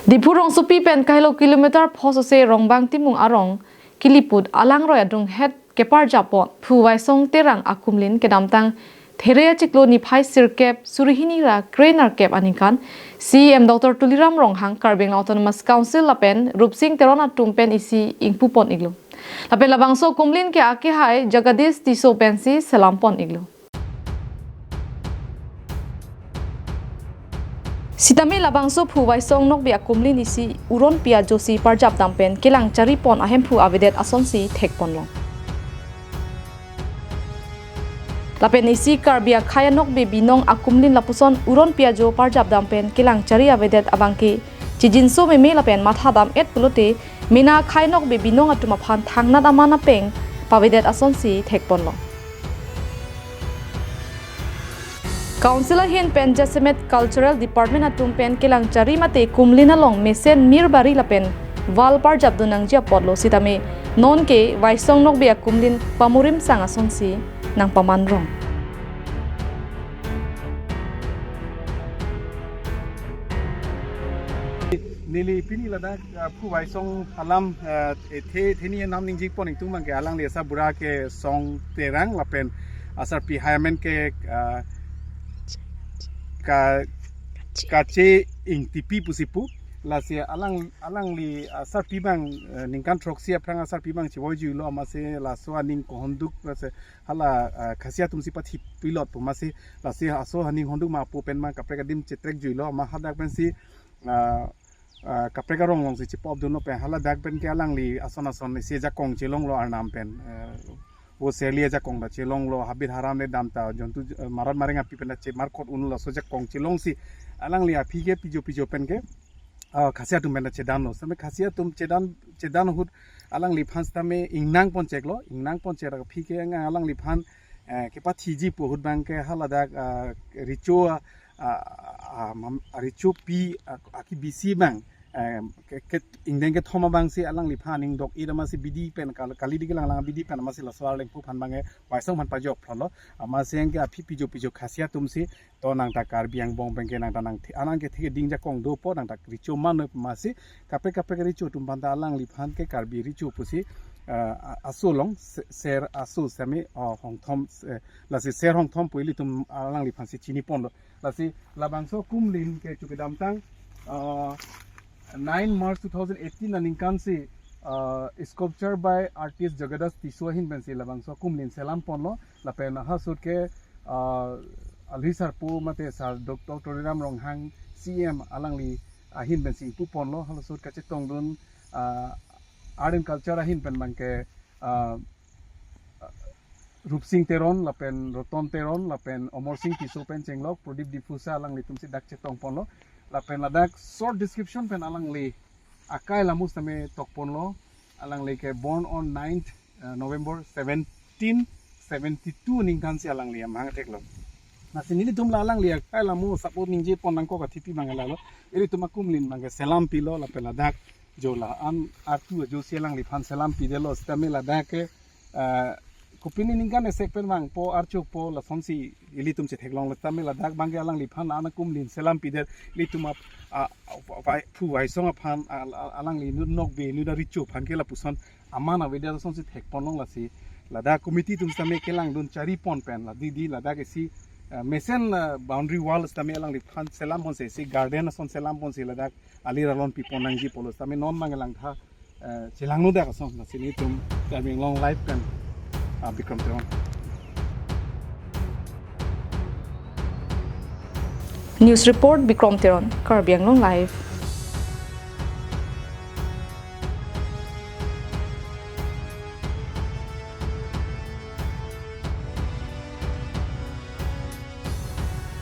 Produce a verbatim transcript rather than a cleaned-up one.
Diphu rongsopi pen kahelo kilometer phosose Rongbang Timung arong Kiliput alangroi adunghet keparjap pon Phu Vaisong Terang akumlin kedamtang There achiklo niphai sirkep suri hini ra krenerkep aningkan C E M Doctor Tuliram Ronghang, Karbi Anglong Autonomous Council lapen Rupsing Teron atum pen isi ingpu pon iklo. Lapen labangso akumlin ke akehai Jagadish Tisso pensi selam pon iklo. Sitame labangso Phu Vaisong Nokbe akumlin isi uron pi ajosi parjap dam pen kelang chari pon ahemphu avedet asonsi thek ponlo. Lapen isi Karbi akhei anokbe binong akumlin lapuson uron pi ajo parjap dam pen kelang chari avedet abangke chijinso meme lapen matha dam-et pulote mena akhei anokbe binong atum aphan thangnat aman apeng pavedet asonsi thek ponlo. Council ahin pen jasemet Cultural Department atum pen kelang chari mate kumlin along mesen mir bari lapen wall parjap dun nangji apotlo, sitame nonke Vaisong Nokbe akumlin pamurim sang asonsi nangpaman rong. Neli pini ladak, ah, Phu Vaisong alam, ah, ethe theni nam ningje pon ingtung abangke alangli asarbura ke Song Terang lapen asarpi haimen ke, ah, Ka-, Kache Ingtipi pusi pu. Lasi alang, alangli asarpi abang, eh, ningkan throksi aphrang asarpi abang chevoi juilo amatsi laso aning kohonduk lasi hala, ah, Khasi atumsi pathi pilot pu amatsi lasi aso aning honduk ma pu pen ma kaprek adim chetrek juilo amat hadak pensi, ah, ah, kaprek arong alongsi chepop dunlo pen haladak pen ke alangli ason ason isi ajakong chelonglo arnam pen, eh, vo serli ajakong ta chelonglo, habit haram le dam ta jontu, eh, marat mareng api pen ta chemarkot unlo, laso ajakong chelongsi alangli aphi ke pijo pijo pen ke, ah, Khasi atum pen ta chedanlo. Sitame Khasi atum chedan, chedan ahut alangliphan sitame ingnang pon cheklo, ingnang pon chek aphi ke ang alangliphan, eh, kepathiji pu ahut abangke haladak, ah, recho, ah, ah, ah, mam-, ah, recho pi, ah, akibisi abang, eh, ke, ke, ingdeng kethom abangsi alangliphan ingdok-et amatsi bidi pen kal-, kalidi kelang lang bidi pen amatsi laso arlengpu aphan abangke Vaisong aphan pajok phlo amatsi anke aphi pijo pijo Khasi atumsi to nang ta Karbi angbong abangke nang ta nang thi-, anang kethe keding ajakong dopo, nang ta recho man noi pu amatsi kaprek kaprek recho atum aphan ta alangliphan ke Karbi recho pusi, eh, a-, aso along se-, ser aso sitame, oh, hongthom, eh, lasi ser hongthom pu ilitum alangliphansi chini ponlo. Lasi labangso akumlin ke chu kedamtang, ah, nine March two thousand eighteen aningkansi, ah, sculpture by artist Jagadish Tisso ahin pensi labangso akumlin selam ponlo lapen halaso ahut ke, ah, alhi sarpo mate sar Doctor Tuliram Ronghang C E M alangli ahin pensi ingpu ponlo. Halaso ahut kachetongdun, ah, Art and Culture ahin pen abangke, ah, Rupsing Teron lapen Roton Teron lapen Omorsing Tisso pen chenglok Prodip Diphusa alanglitumsi dak chetong ponlo. Lapen ladak short description pen alangli akai alamo sitame tok ponlo. Alangli ke born on ninth, uh, November seventeen seventy-two aningkansi alangli amahang theklo. Lasi nelitum la alangli akai alamo support ningje pon nangkok athipi abang lalo. Ilitum akumlin abangke selam pilo lapen ladak jo la-an artu ajosi alangliphan selam pidetlo sitame ladak ke, eh, kopine aningkan esek pen vangpo archokpo lasonsi ilitum chetheklonglo sitame ladak abangke alangliphan an akumlin selam pidet ilitum ap-, a, a, a, Phu Vaisong aphan a, a, alangli inut Nokbe inut arecho aphan ke lapuson aman avedet asonsi thek ponlong lasi ladak committee atum sitame kelangdun chari pon pen la didi ladak isi, eh, mesen, eh, boundary wall sitame alangliphan selam ponsi isi garden ason selam ponsi ladak alir alon pi pon nangji pulo sitame non abang langtha, eh, chelangno dak ason lasi nelitum Karbi Anglong Live pen, ah, Bikram Teron. News report Bikram Teron, Karbi Anglong Live.